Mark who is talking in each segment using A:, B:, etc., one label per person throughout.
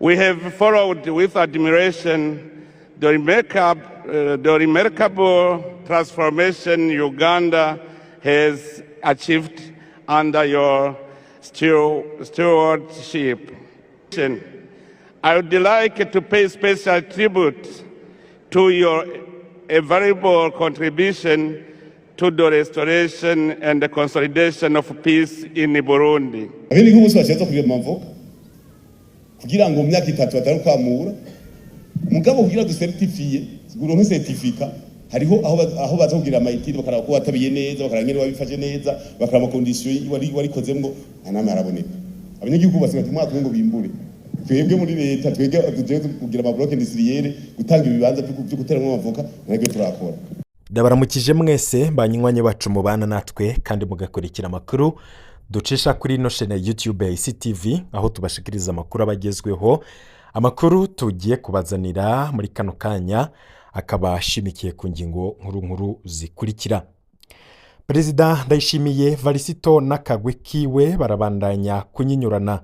A: We have followed with admiration the remarkable transformation Uganda has achieved under your stewardship. I would like to pay special tribute to your valuable contribution to the restoration and the consolidation of peace in Burundi.
B: Abenegihugu bose bashaka kurima amavoka kugira ngo mu myaka 3 batari kwamura, mugabo kugira ducertifie, uronke certificat, hariho aho baza kugira ama études, bakaraba ko watabiye neza, bakaraba ingene wabifashe neza, bakaraba conditions wari warikozemwo. Nta namwe haraboneka. Abanyagihugu basigaye umwaka umwe ngo bimbure. Twebwe muri leta, twebwe tujye kugira ama blocs industriels, gutanga ibibanza byo guteramwo amavoka, nabyo turakora.
C: Ndabaramukije mwese banywanyi bacu mubana natwe kandi mugakurikira amakuru ducisha kuri ino chaîne ya YouTube ya ICTV, aho tubashikiriza amakuru aba agezweho. Amakuru tugiye kubazanira muri kano kanya akaba ashimikiye ku ngingo nkuru nkuru zikurikira: Perezida Ndayishimiye Varisito n'akagwi kiwe barabandanya kunyinyurana.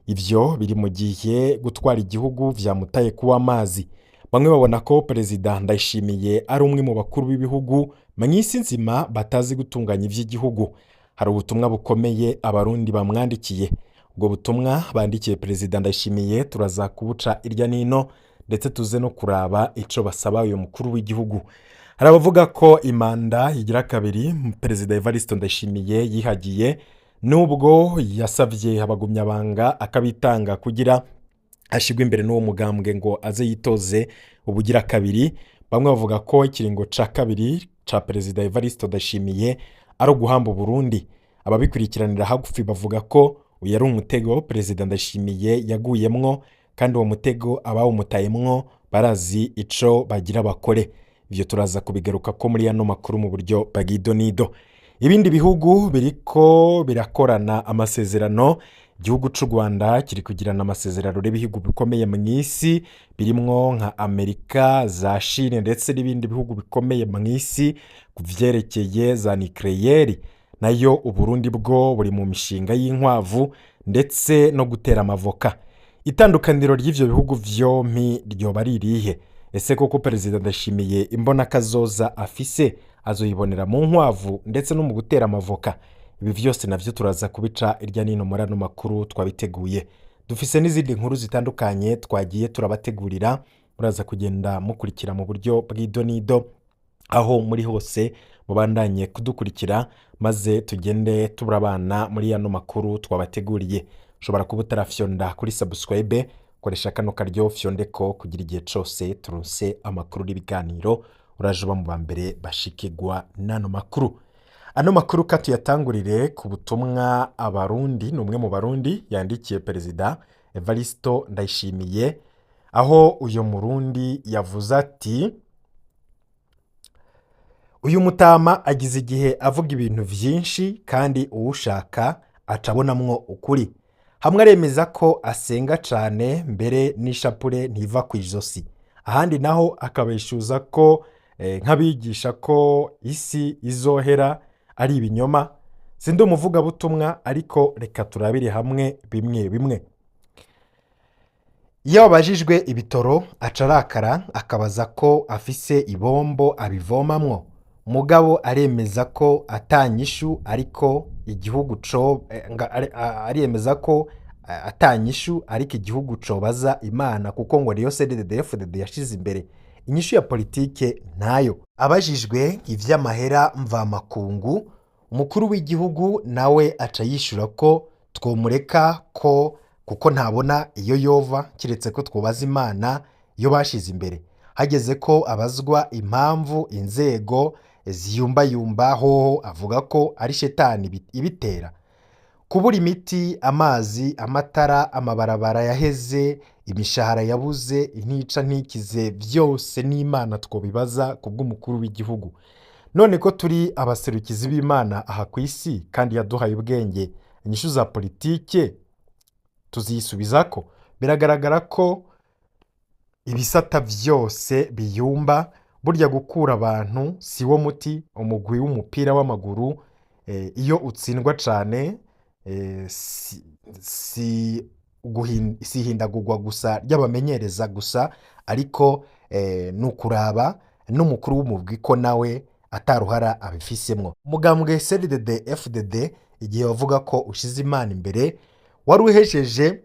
C: Ibyo biri mu gihe gutwara igihugu vyamutaye kuba amazi. Bamwe babona ko Perezida Ndayishimiye ari umwe mu bakuru b'ibihugu mu isi nzima batazi gutunganya iby'igihugu. Hari ubutumwa bukomeye Abarundi bamwandikiye. Ubwo butumwa bandikiye Perezida Ndayishimiye turaza kubuca irya nino, ndetse tuze no kuraba icyo basaba uyu mukuru w'igihugu. Hari abavuga ko imanda igira kabiri Perezida Evariste Ndayishimiye yihagiye, nubwo yasabye abagumyabanga akabitanga kugira ashyirwe imbere n'uwo mugambwe ngo aze yitoze ubugira kabiri. Bamwe bavuga ko ikiringo cya kabiri cya Perezida Evariste Ndayishimiye ari uguhamba Uburundi. Ababikurikiranira hagufi bavuga ko uyu ari umutego Perezida Ndayishimiye yaguyemwo, kandi uwo mutego abawumutayemwo barazi ico bagira bakore. Ibyo turaza kubigaruka ko muri ano makuru mu buryo bw'idonido. Ibindi bihugu biriko birakorana amasezerano. Igihugu cy'u Rwanda kiri kugirana amasezerano n'ibihugu bikomeye mu isi, birimwo nka Amerika, za Chine ndetse n'ibindi bihugu bikomeye mu isi ku vyerekeye za nucléaire. Nayo Uburundi bwo buri mu mishinga y'inkwavu ndetse no gutera amavoka. Itandukaniro ry'ivyo bihugu vyompi ryoba ari irihe? Ese koko Perezida Ndashimiye imbonakazoza afise azoyibonera mu nkwavu ndetse no mu gutera amavoka? Ibi vyose navyo turaza kubica irya nino muri ano makuru twabiteguye. Dufise n'izindi nkuru zitandukanye twagiye turabategurira, muraza kugenda mukurikira mu buryo bw'idonido. Aho muri hose mubandanye kudukurikira, maze tugende turabana muri ano makuru twabateguriye. Ushobora kuba utarafyonda kuri subscribe, koresha kano karyo fyondeko kugira igihe cose turonse amakuru n'ibiganiro uraje uba mu ba mbere bashikirwa n'ano makuru. Ano makuru ka tuyatangurire ku butumwa Abarundi, ni umwe mu Barundi yandikiye Perezida Evaristo Ndayishimiye, aho uyu Murundi yavuze ati: "Uyu mutama agize igihe avuga ibintu vyinshi, kandi uwushaka aca abonamwo ukuri. Hamwe aremeza ko asenga cane, mbere n'ishapure ntiva kw'ijosi, ahandi naho akabeshuza ko nk'abigisha ko isi izohera ari ibinyoma. Sindi umuvugabutumwa, ariko reka turabire hamwe bimwe bimwe. Iyo abajijwe ibitoro aca arakara, akabaza ko afise ibombo abivomamwo. Mugabo aremeza ko atanyishu ariko igihugu co aremeza ko atanyishu, ariko igihugu cobaza Imana, kuko ngo niyo CNDD-FDD yashize imbere. Inyishu ya politike ntayo. Abajijwe ivy'amahera mvamakungu, umukuru w'igihugu nawe aca yishura ko twomureka, ko kuko ntabona iyo yova kiretse ko twubaza Imana iyo bashize imbere. Hageze ko abazwa impamvu inzego ziyumbayumba hoho, avuga ko ari shetani ibitera. Kubura imiti, amazi, amatara, amabarabara yaheze, imishahara yabuze, intica ntikize, byose n'Imana twobibaza kubw'umukuru w'igihugu. None ko turi abaserukizi b'Imana aha ku isi kandi yaduhaye ubwenge, inyishu za politike tuzisubizako? Biragaragara ko ibisata vyose biyumba. Burya gukura abantu si wo muti. Umugwi w'umupira w'amaguru iyo utsindwa cane si Si ihindagurwa gusa ry'abamenyereza gusa, ariko ni ukuraba n'umukuru w'umugwi ko nawe ataruhara abifisemwo. Umugambwe CNDD FDD, igihe wavuga ko ushize Imana imbere, wari uhejeje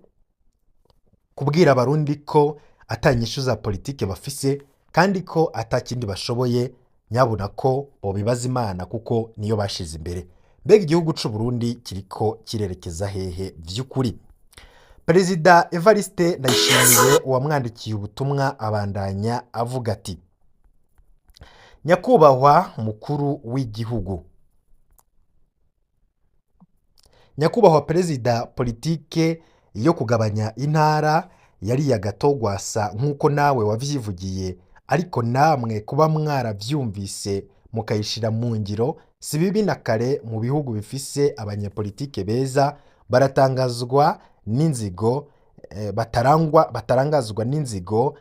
C: kubwira Abarundi ko ata nyishu za politike bafise kandi ko ata kindi bashoboye, nyabuna ko bobibaza Imana kuko niyo bashize imbere. Mbega igihugu c'u Burundi kiriko kirerekeza hehe vy'ukuri? Perezida Evariste Ndayishimiye, uwamwandikiye ubutumwa abandanya avuga ati: "Nyakubahwa mukuru w'igihugu, nyakubahwa perezida, politike yo kugabanya intara yari agatogwasa nk'uko nawe wavyivugiye, ariko namwe kuba mwaravyumvise mukayishira mu ngiro si bibi. Na kare mu bihugu bifise abanyepolitike beza baratangazwa n'inzigo, batarangwa batarangazwa n'inzigo,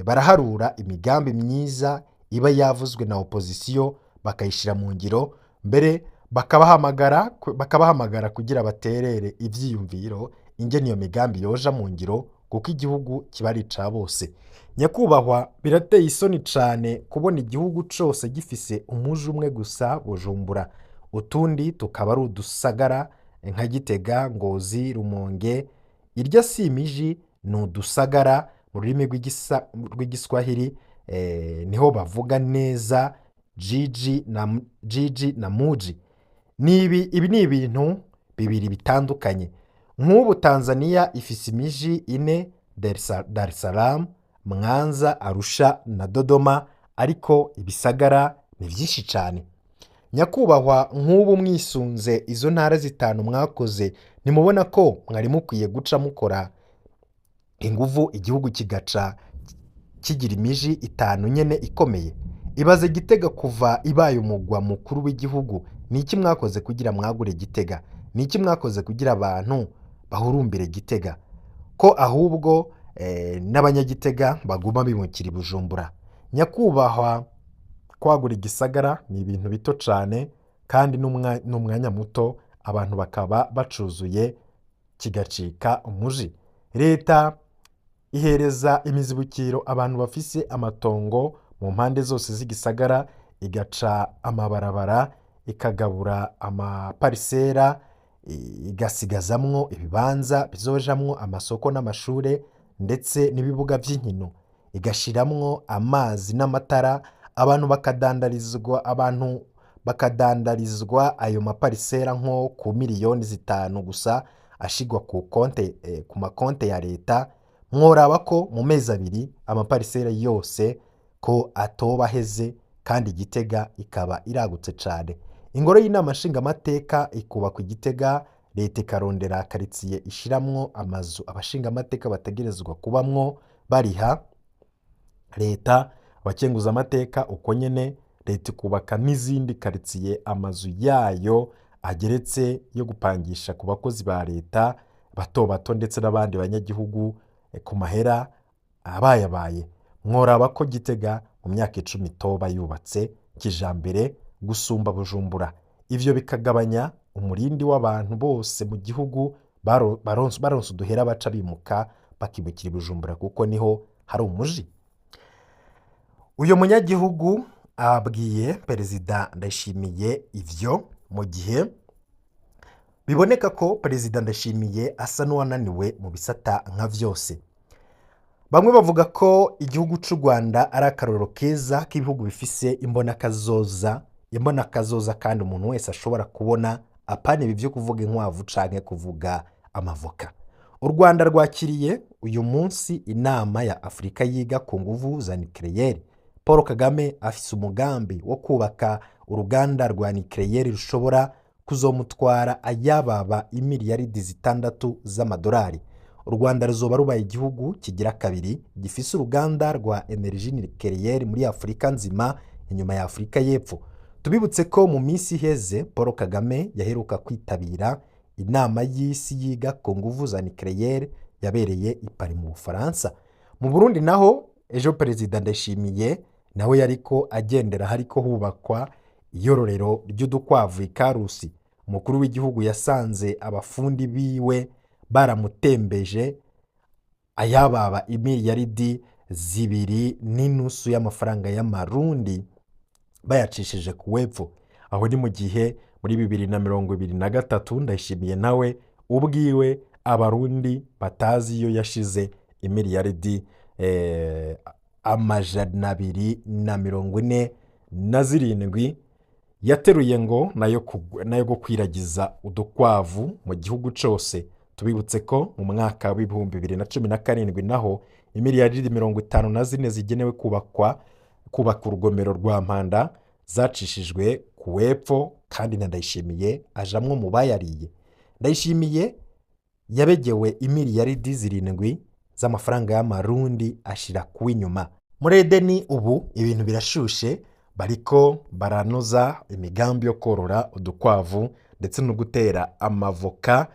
C: baraharura imigambi myiza iba yavuzwe na opozisiyo bakayishira mu ngiro, mbere bakabahamagara kugira baterere ivyiyumviro ingene iyo migambi yoja mu ngiro, kuko igihugu kiba ari ica bose. Nyakubahwa, birateye isoni cane kubona igihugu cose gifise umuji umwe gusa, Bujumbura, utundi tukaba ari udusagara nka Gitega, Ngozi, Rumonge. Irya si imiji, ni udusagara. Mu rurimi rw'Igiswahili niho bavuga neza jiji na muji. Nibi ibi ni ibintu bibiri bitandukanye. Nk'ubu Tanzania ifise imiji ine: Dar es Salaam, Mwanza, Arusha na Dodoma, ariko ibisagara ni vyinshi cane. Nyakubahwa, nk'ubu mwisunze izo ntara zitanu mwakoze, ntimubona ko mwari mukwiye guca mukora inguvu igihugu kigaca kigira imiji itanu nyene ikomeye? Ibaze Gitega kuva ibaye umugwa mukuru w'igihugu, ni iki mwakoze kugira mwagure Gitega? Ni iki mwakoze kugira abantu bahurumbire Gitega, ko ahubwo n'abanyagitega baguma bimukira i Bujumbura? Nyakubahwa, kwagura igisagara ni ibintu bito cane kandi n'umwanya muto, abantu bakaba bacuzuye kigacika umuji. Leta ihereza imizibukiro abantu bafise amatongo mu mpande zose z'igisagara, igaca amabarabara, ikagabura amaparisera, igasigazamwo ibibanza bizojamwo amasoko n'amashure ndetse n'ibibuga vy'inkino, igashiramwo amazi n'amatara, abantu bakadandarizwa ayo maparisera nko ku miliyoni 5 gusa ashigwa ku konte, ku makonte ya leta. Mworaba ko mu mezi 2 amaparisera yose ko atoba aheze, kandi Gitega ikaba iragutse cane. Ingoro y'inama nshingamateka ikubakwa i Gitega, leta ikarondera karitsiye ishiramwo amazu abashingamateka bategerezwa kubamwo bariha leta, abakenguzamateka uko nyene. Leta ikubaka n'izindi karitsiye amazu yayo ageretse yo gupangisha ku bakozi ba leta bato bato ndetse n'abandi banyagihugu ku mahera abayabaye. Mworaba ko Gitega mu myaka 10 itoba yubatse kijambere gusumba Bujumbura, ivyo bikagabanya umurindi w'abantu bose mu gihugu baronse uduhera baca bimuka bakimukira i Bujumbura kuko niho hari umuji." Uyu munyagihugu abwiye Perezida Ndayishimiye ivyo mu gihe biboneka ko Perezida Ndayishimiye asa n'uwananiwe mu bisata nka vyose. Bamwe bavuga ko igihugu c'u Rwanda ari akarorero keza k'ibihugu bifise imbonakazoza kandi umuntu wese ashobora kubona, apana ibi vyo kuvuga inkwavu canke kuvuga amavoka. U Rwanda rwakiriye uyu munsi inama ya Afurika yiga ku nguvu za nucléaire. Paul Kagame afise umugambi wo kubaka uruganda rwa nucléaire rushobora kuzomutwara ayababa imiliyaridi 6 z'amadolari. U Rwanda ruzoba rubaye igihugu kigira kabiri gifise uruganda rwa énergie nucléaire muri Afurika nzima inyuma ya Afurika y'Epfo. Tubibutse ko mu minsi iheze Paul Kagame yaheruka kwitabira inama y'isi yiga ku nguvu za nucléaire yabereye i Paris mu Bufaransa. Mu Burundi naho, ejo Perezida Ndayishimiye nawe yariko agendera hariko hubakwa iyororero ry'udukwavu i Karusi. Umukuru w'igihugu yasanze abafundi biwe Baramutembeje ayababa imiliyaridi 2.5 y'amafaranga y'amarundi, bayacishije ku wepfo. Aho ni mu gihe muri 2023 Ndayishimiye nawe ubwiwe abarundi batazi iyo yashize imiliyaridi 247 yateruye ngo nayo gukwiragiza udukwavu mu gihugu cose. Tubibutse ko mu mwaka w'2017 naho imiliyaridi 54 zigenewe kubaka urugomero rwa Mpanda zacishijwe ku wepfo, kandi na Ndayishimiye ajamwo mu bayariye. Ndayishimiye yabegewe imiliyaridi 7 z'amafaranga y'amarundi ashira kuw'inyuma. Muri Edeni ubu ibintu birashushe, bariko baranoza imigambi yo korora udukwavu ndetse no gutera amavoka,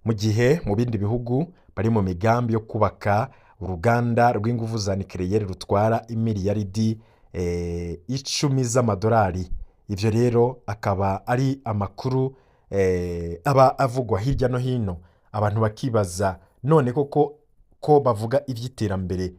C: mu gihe mu bindi bihugu bari mu migambi yo kubaka uruganda rw'inguvu za nucléaire rutwara imiliyaridi 10 z'amadolari. Ivyo rero akaba ari amakuru aba avugwa hirya no hino, abantu bakibaza none koko ko bavuga ivy'iterambere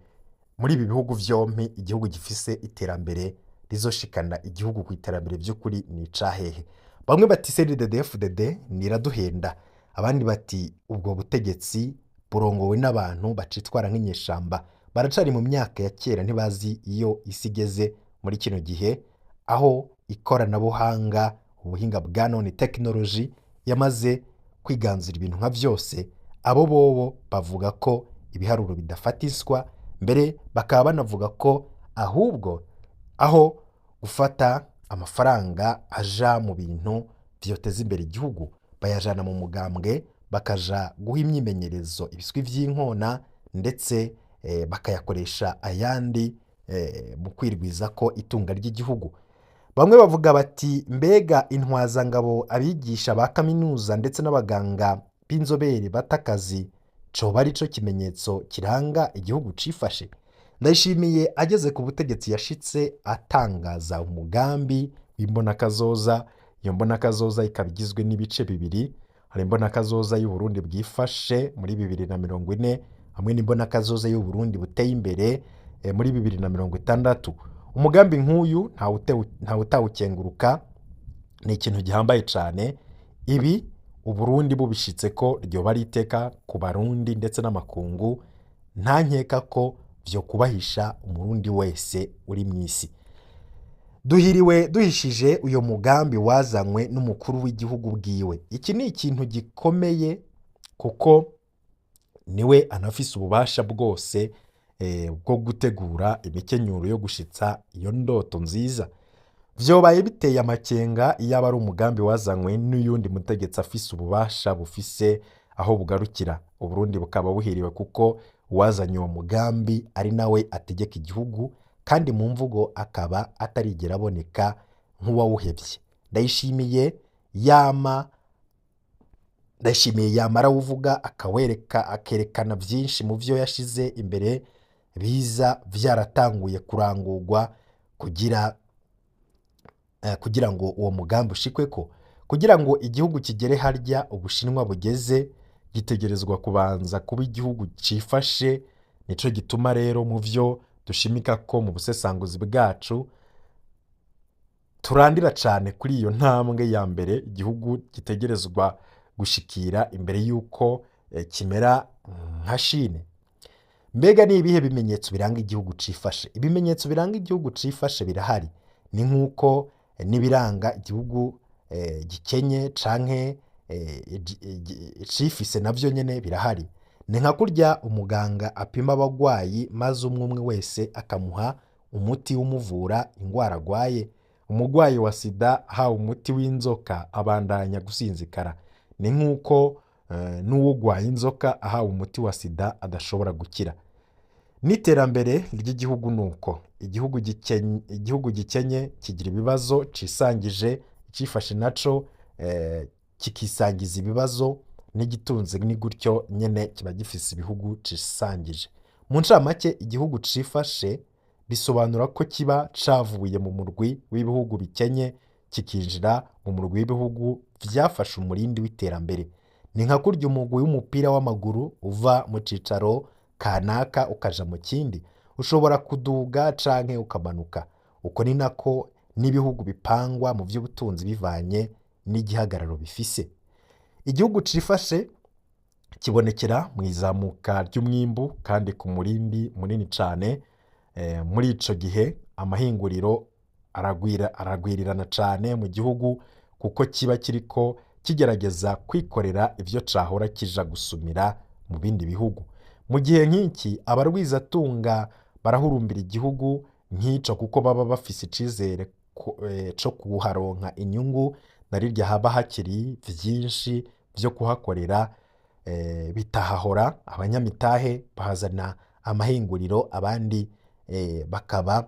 C: muri ibi bihugu vyompi, igihugu gifise iterambere rizoshikana igihugu ku iterambere by'ukuri ni icahehe? Bamwe bati CNDD-FDD niraduhenda, abandi bati ubwo butegetsi burongowe n'abantu bacitwara nk'inyeshamba, baracari mu myaka ya kera, ntibazi iyo isi igeze muri kino gihe, aho ikoranabuhanga, ubuhinga bwa none, tekinoloji yamaze kwiganzura ibintu nka byose. Abo bobo bavuga ko ibiharuro bidafatiswa, mbere bakaba banavuga ko ahubwo aho gufata amafaranga aja mu bintu vyoteza imbere igihugu, bayajana mu mugambwe, bakaja guha imyimenyerezo ibiswi vy'inkona, ndetse bakayakoresha ayandi mu kwirwiza ko itunga ry'igihugu. Bamwe bavuga bati mbega intwazangabo, abigisha ba kaminuza ndetse n'abaganga b'inzobere batakazi, coba ari co kimenyetso kiranga igihugu cifashe? Ndayishimiye ageze ku butegetsi yashitse atangaza umugambi w'imbonakazoza. Iyo mbonakazoza ikaba igizwe n'ibice bibiri: hari imbonakazoza y'Uburundi bwifashe muri 2040, hamwe n'imbonakazoza y'Uburundi buteye imbere muri 2060. Umugambi nk'uyu ntawutawukenguruka, ni ikintu gihambaye cyane. Ibi Uburundi bubishitse ko ryoba ari iteka ku Barundi ndetse n'amakungu, nta nkeka ko vyo kubahisha umurundi wese uri mu isi. Duhiriwe duhishije uyo mugambi wazanywe n'umukuru w'igihugu bwiwe. Iki ni ikintu gikomeye kuko niwe anafise ububasha bwose bwo gutegura imikenyuro yo gushitsa iyo ndoto nziza. Vyobaye biteye amakenga iyo aba ari umugambi wazanywe n'uyundi mutegetsi afise ububasha bufise aho bugarukira. Uburundi bukaba buhiriwe kuko uwazanye uwo mugambi ari nawe ategeka igihugu, kandi mu mvugo akaba atarigera aboneka nk'uwawuhevye. Ndayishimiye yama arawuvuga, akawereka, akerekana vyinshi mu vyo yashize imbere biza vyaratanguye kurangurwa kugira ngo uwo mugambi ushikweko. Kugira ngo igihugu kigere harya Ubushinwa bugeze, gitegerezwa kubanza kuba igihugu cifashe. Nico gituma rero mu vyo dushimika ko mu busesanguzi bwacu turandira cane kuri iyo ntambwe ya mbere igihugu gitegerezwa gushikira imbere y'uko kimera nka Chine. Mbega ni ibihe bimenyetso biranga igihugu cifashe? Ibimenyetso biranga igihugu cifashe birahari, ni nk'uko n'ibiranga igihugu gikenye canke cifise navyo nyene birahari. Ni nka kurya umuganga apima abagwayi, maze umwe umwe wese akamuha umuti umuvura ingwara agwaye. Umugwayi wa sida ahawe umuti w'inzoka abandanya gusinzikara. Ni nk'uko n'uwugwaye inzoka ahawe umuti wa sida adashobora gukira. N'iterambere ry'igihugu nuko igihugu gikenye kigira ibibazo cisangije, icifashe naco kikisangiza ibibazo, n'igitunze ni gutyo nyene kiba gifise ibihugu cisangije. Mu ncamake, igihugu cifashe bisobanura ko kiba cavuye mu murwi w'ibihugu bikenye kikinjira mu murwi w'ibihugu vyafashe umurindi w'iterambere. Ni nka kurya umugwi w'umupira w'amaguru uva mu cicaro kanaka ukaja mu kindi, ushobora kuduga canke ukamanuka. Uko ni nako n'ibihugu bipangwa mu vy'ubutunzi bivanye n'igihagararo bifise. Igihugu cifashe kibonekera mu izamuka ry'umwimbu kandi ku murindi munini cane. Muri ico gihe amahinguriro aragwirirana cane mu gihugu, kuko kiba kiriko kigerageza kwikorera ivyo cahora kija gusumira mu bindi bihugu. Mu gihe nk'iki abarwizatunga barahurumbira igihugu nk'ico, kuko baba bafise icizere co kuharonka inyungu, na rirya haba hakiri vyinshi vyo kuhakorera bitahahora. Abanyamitahe bahazana amahinguriro, abandi bakaba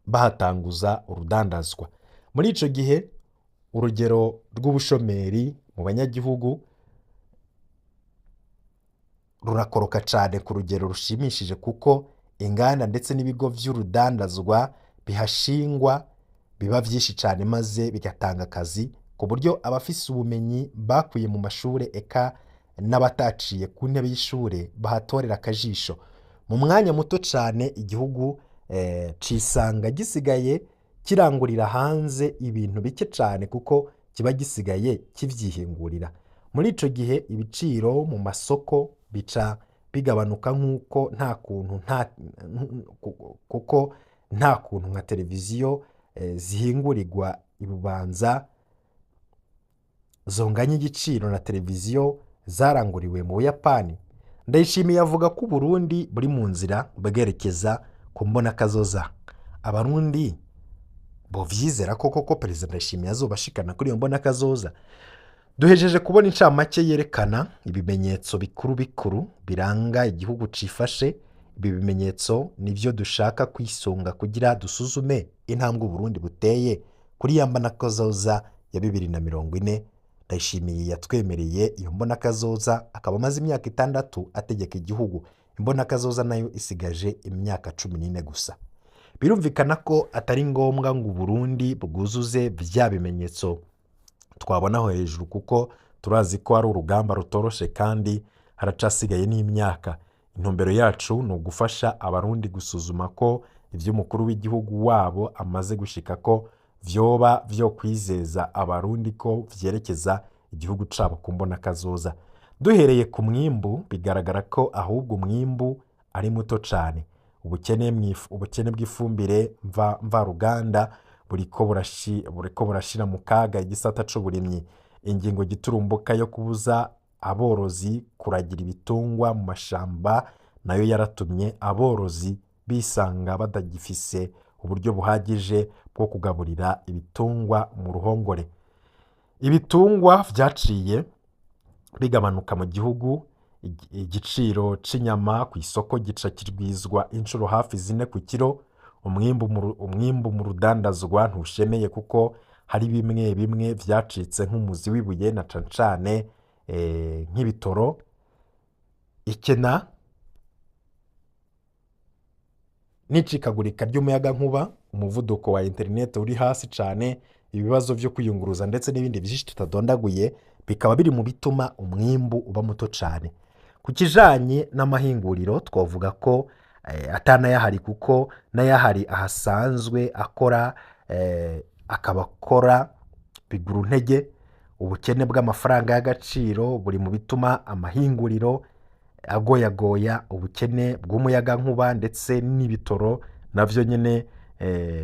C: bahatanguza urudandazwa. Muri ico gihe urugero rw'ubushomeri mu banyagihugu rurakoroka cane ku rugero rushimishije, kuko inganda ndetse n'ibigo vy'urudandazwa bihashingwa biba vyinshi cane, maze bigatanga akazi ku buryo abafise ubumenyi bakuye mu mashure eka n'abataciye ku ntebe y'ishure bahatorera akajisho. Mu mwanya muto cane igihugu cisanga gisigaye kirangurira hanze ibintu bike cane, kuko kiba gisigaye kivyihingurira. Muri ico gihe ibiciro mu masoko bica bigabanuka, nk'uko nta kuntu nta kuko nta kuntu nka televiziyo zihingurirwa ibubanza zonganya igiciro na televiziyo zaranguriwe mu Buyapani. Ndayishimiye avuga ko Uburundi buri mu nzira bwerekeza ku mbonakazoza. Abarundi bovyizera ko koko Perezida Ndayishimiye azobashikana kuri iyo mbonakazoza. Duhejeje kubona incamake yerekana ibimenyetso bikuru bikuru biranga igihugu cifashe. Ibi bimenyetso nivyo dushaka kwisunga kugira dusuzume intambwe Uburundi buteye kuri ya mbonakazoza ya 2040. Ndayishimiye yatwemereye iyo mbonakazoza, akaba amaze imyaka 6 ategeka igihugu. Imbonakazoza nayo isigaje imyaka 14 gusa. Birumvikana ko atari ngombwa ngo Uburundi bwuzuze vya bimenyetso twabonaho hejuru, kuko turazi ko ari urugamba rutoroshe kandi haracasigaye n'imyaka. Intumbero yacu ni ugufasha Abarundi gusuzuma ko ivy'umukuru w'igihugu wabo amaze gushika ko vyoba vyo kwizeza Abarundi ko vyerekeza igihugu cabo ku mbonakazoza. Duhereye ku mwimbu, bigaragara ko ahubwo umwimbu ari muto cane. Ubukene bw'ifumbire mvaruganda buriko burashira mu kaga igisata c'uburimyi. Ingingo giturumbuka yo kubuza aborozi kuragira ibitungwa mu mashamba nayo yaratumye aborozi bisanga badagifise uburyo buhagije bwo kugaburira ibitungwa mu ruhongore. Ibitungwa vyaciye bigabanuka mu gihugu, igiciro c'inyama ku isoko gica kirwizwa inshuro hafi 4 ku kiro. Umwimbu mu rudandazwa ntushemeye, kuko hari bimwe bimwe vyacitse nk'umuzi w'ibuye, na cane cane nk'ibitoro. Ikena n'icikagurika ry'umuyagankuba, umuvuduko wa interineti uri hasi cane, ibibazo vyo kwiyunguruza ndetse n'ibindi vyinshi tutadondaguye, bikaba biri mu bituma umwimbu uba muto cane. Ku kijanye n'amahinguriro twavuga ko atanayahari, kuko n'ayahari ahasanzwe akora akaba akora biguru ntege. Ubukene bw'amafaranga y'agaciro buri mu bituma amahinguriro agoyagoya. Ubukene bw'umuyagankuba ndetse n'ibitoro navyo nyene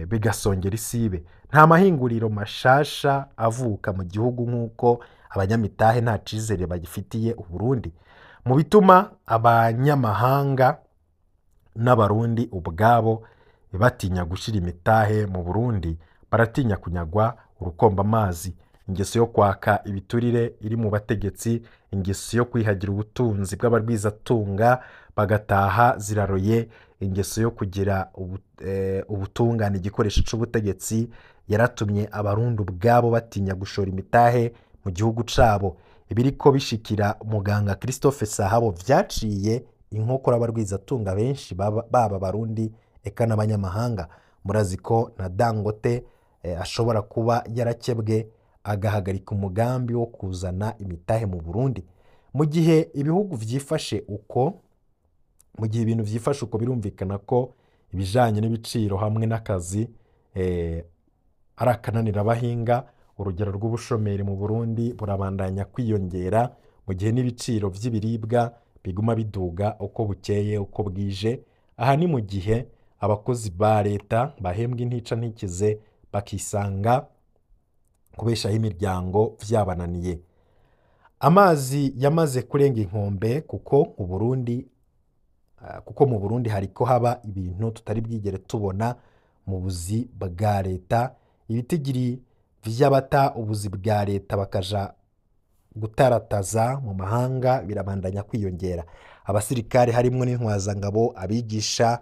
C: bigasongera isibe. Nta mahinguriro mashasha avuka mu gihugu, nk'uko abanyamitahe nta cizere bagifitiye Uburundi. Mu bituma abanyamahanga n'Abarundi ubwabo batinya gushira imitahe mu Burundi, baratinya kunyagwa urukomba amazi. Ingeso yo kwaka ibiturire iri mu bategetsi, ingeso yo kwihagira ubutunzi bw'abarwizatunga bagataha ziraroye, ingeso yo kugira ubutungane igikoresho c'ubutegetsi yaratumye Abarundi ubwabo batinya gushora imitahe mu gihugu cabo. Ibiriko bishikira muganga Christophe Sahabo vyaciye inkokora abarwizatunga benshi baba Abarundi eka n'abanyamahanga. Murazi ko na Dangote ashobora kuba yarakebwe agahagarika umugambi wo kuzana imitahe mu Burundi. Mu gihe ibihugu vyifashe uko, mu gihe ibintu vyifashe uko, birumvikana ko ibijanye n'ibiciro hamwe n'akazi ari akananira abahinga. Urugero rw'ubushomeri mu Burundi burabandanya kwiyongera, mu gihe n'ibiciro vy'ibiribwa biguma biduga uko bukeye uko bwije. Aha ni mu gihe abakozi ba leta bahembwa intica ntikize, bakisanga kubeshaho imiryango vyabananiye. Amazi yamaze kurenga inkombe, kuko mu Burundi hariko haba ibintu tutari bwigere tubona mu buzi bwa leta. Ibitigiri vy'abata ubuzi bwa leta bakaja gutarataza mu mahanga birabandanya kwiyongera. Abasirikare harimwo n'intwazangabo, abigisha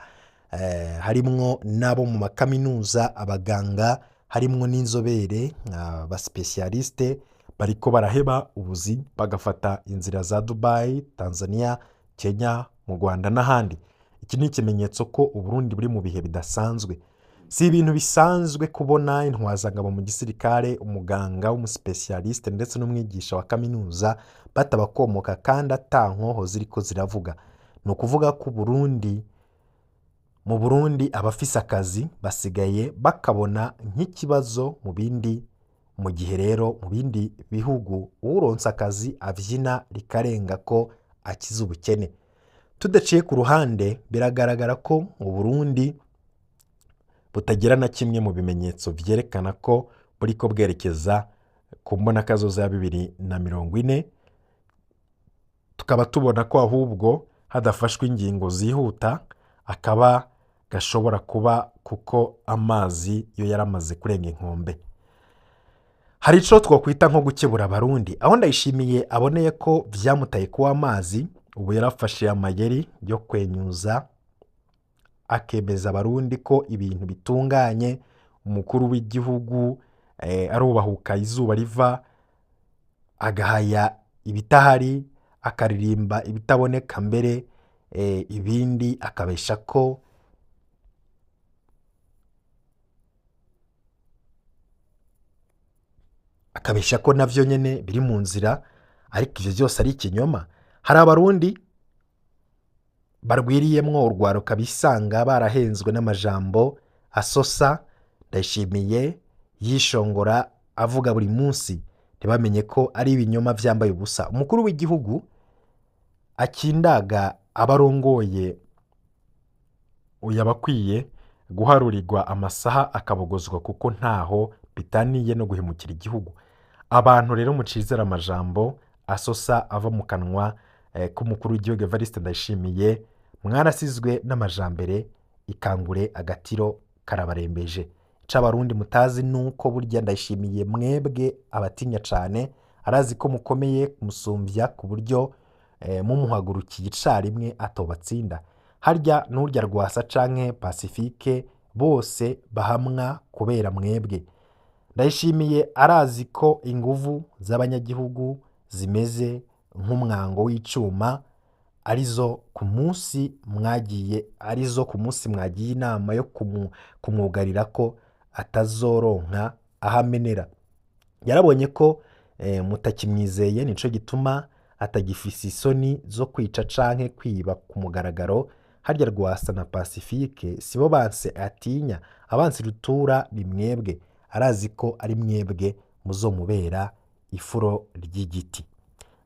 C: harimwo n'abo mu makaminuza, abaganga harimwo n'inzobere abasipesiyalisite, bariko baraheba ubuzi bagafata inzira za Dubai, Tanzania, Kenya, mu Rwanda n'ahandi. Iki ni ikimenyetso ko Uburundi buri mu bihe bidasanzwe. Si ibintu bisanzwe kubona intwazangabo mu gisirikare, umuganga w'umusipesiyalisite ndetse n'umwigisha wa kaminuza batabakomoka kandi ata nkoho ziriko ziravuga. Ni ukuvuga ko Burundi mu Burundi abafise akazi basigaye bakabona nk'ikibazo mu bindi. Mu gihe rero mu bindi bihugu uwuronse akazi avyina rikarenga ko akiza ubukene. Tudaciye ku ruhande, biragaragara ko mu Burundi butagira na kimwe mu bimenyetso vyerekana ko buriko bwerekeza ku mbonakazoza ya 2040. Tukaba tubona ko ahubwo hadafashwe ingingo zihuta akaba gashobora kuba, kuko amazi yo yaramaze kurenga inkombe. Hari ico twokwita nko gukebura Abarundi, aho Ndayishimiye aboneye ko vyamutaye kuwa amazi. Ubu yarafashe amayeri yo kwenyuza, akemeza Abarundi ko ibintu bitunganye. Umukuru w'igihugu arubahuka izuba riva, agahaya ibitahari, akaririmba ibitaboneka, mbere ibindi akabesha ko navyo nyene biri mu nzira, ariko ivyo vyose ari ikinyoma. Hari Abarundi barwiriyemwo urwaruka bisanga barahenzwe n'amajambo asosa Ndayishimiye yishongora avuga buri munsi, ntibamenye ko ari ibinyoma vyambaye ubusa. Umukuru w'igihugu akindaga abarongoye uyabakwiye guharurirwa amasaha akabogozwa, kuko ntaho bitaniye no guhemukira igihugu. Abantu rero mucizera amajambo asosa ava mu kanwa k'umukuru w'igihugu Evariste Ndayishimiye, mwarasizwe n'amajambere, ikangure agatiro karabarembeje. Ico Abarundi mutazi nuko burya Ndayishimiye mwebwe abatinya cane, arazi ko mukomeye kumusumbya, ku buryo mumuhagurukiye icarimwe atobatsinda. Harya n'urya Rwasa canke Pacifique bose bahamwa kubera mwebwe. Ndayishimiye arazi ko inguvu z'abanyagihugu zimeze nk'umwango w'icuma, arizo ku munsi mwagiye inama yo kumwugarira ko atazoronka ahamenera. Yarabonye ko mutakimwizeye, nico gituma atagifise isoni zo kwica canke kwiba ku mugaragaro. Harya Rwasa na Pacifique sibo banse atinya, abansi rutura ni mwebwe. Arazi ko ari mwebwe muzomubera ifuro ry'igiti.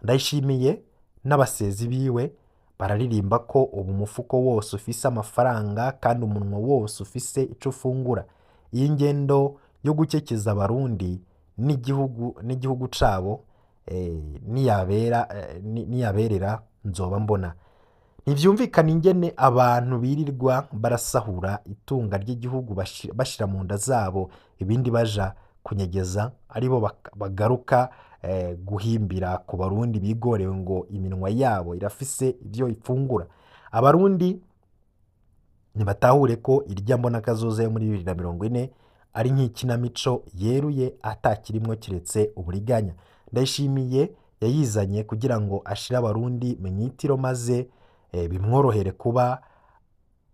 C: Ndayishimiye n'abasezi biwe bararirimba ko ubu umufuko wose ufise amafaranga kandi umunwa wose ufise ico ufungura. Iyi ngendo yo gukekeza Abarundi n'igihugu cabo niyaberera nzoba mbona. Ntivyumvikana ingene abantu birirwa barasahura itunga ry'igihugu bashira mu nda zabo, ibindi baja kunyegeza, aribo bagaruka guhimbira ku Barundi bigorewe ngo iminwa yabo irafise ivyo ifungura. Abarundi ntibatahure ko irya mbonakazoza yo muri 2040 ari nk'ikinamico yeruye atakirimwo kiretse uburiganya. Ndayishimiye yayizanye kugira ngo ashire Abarundi mwitiro, maze bimworohere kuba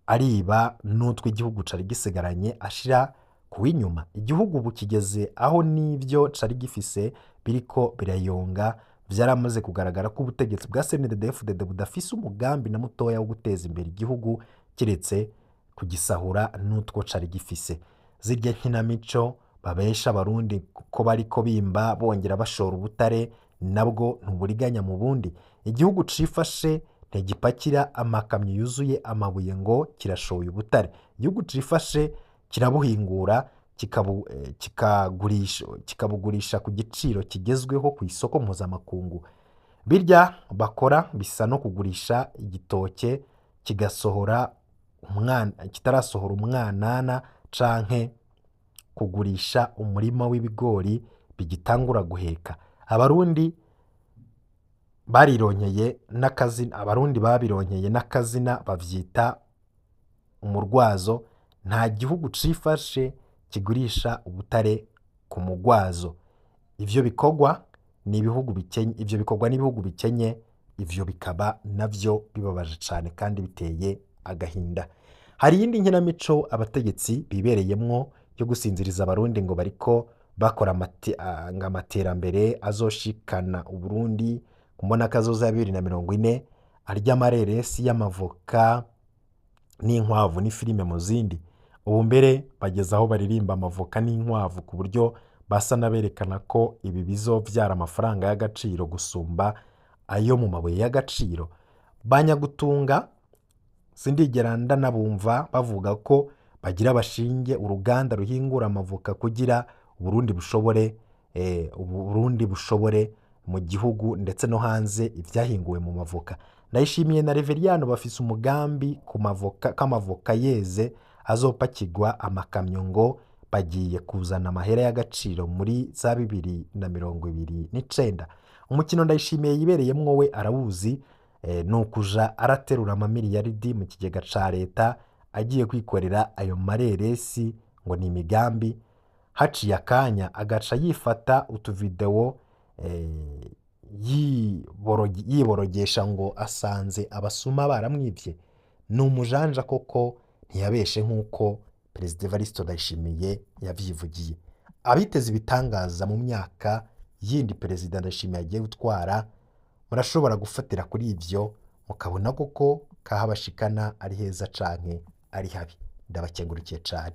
C: ariba n'utwo igihugu cari gisigaranye ashira Kuw'inyuma igihugu ubu kigeze aho n'ivyo cari gifise biriko birayonga. Vyaramaze kugaragara ko ubutegetsi bwa CNDD-FDD budafise umugambi na mutoya wo guteza imbere igihugu, kiretse kugisahura n'utwo cari gifise. Zirya nkinamico babesha Abarundi ko bariko bimba bongera bashora ubutare, nabwo ntuburiganya mu bundi. Igihugu cifashe ntigipakira amakamyo yuzuye amabuye ngo kirashoye ubutare. Igihugu cifashe kirabuhingura, kikabugurisha ku giciro kigezweho ku isoko mpuzamakungu. Birya bakora bisa no kugurisha igitoke kigasohora umwana kitarasohora umwanana, canke kugurisha umurima w'ibigori bigitangura guheka. Abarundi barironkeye n'akazina, Abarundi babironkeye n'akazina bavyita umurwazo. Nta gihugu cifashe kigurisha ubutare ku mugwazo. Ivyo bikorwa ni ibihugu bikenye, ivyo bikorwa n'ibihugu bikenye. Ivyo bikaba navyo bibabaje cane kandi biteye agahinda. Hari iyindi nkinamico abategetsi bibereyemwo yo gusinziriza Abarundi ngo bariko bakora ngo amaterambere azoshikana Uburundi kumbona kazoza ya 2040, arya amareresi y'amavoka n'inkwavu n'ifilime mu zindi. Ubu mbere bageze aho baririmba amavoka n'inkwavu ku buryo basa n'aberekana ko ibi bizovyara amafaranga y'agaciro gusumba ayo mu mabuye y'agaciro. Banyagutunga sindigera ndanabumva bavuga ko bagira bashinge uruganda ruhingura amavoka kugira Uburundi bushobore Uburundi bushobore mu gihugu ndetse no hanze ibyahinguwe mu mavoka. Ndayishimiye na Reveriyano bafise umugambi ku mavoka, k'amavoka yeze azopakirwa amakamyo ngo bagiye kuzana amahera y'agaciro muri za 2029. Umukino Ndayishimiye yibereyemwo we arawuzi, ni ukuja araterura amamiliyaridi mu kigega ca leta agiye kwikorera ayo mareresi ngo ni imigambi. Haciye akanya agaca yifata utuvidewo yiborogesha ngo asanze abasuma baramwivye. Ni umujanja koko, ntiyabeshe nk'uko Perezida Evariste Ndayishimiye yavyivugiye. Abiteze ibitangaza mu myaka yindi Perezida Ndayishimiye agiye gutwara, murashobora gufatira kuri ivyo mukabona koko kahabashikana ari heza canke ari habi. Ndabakengurukiye cane.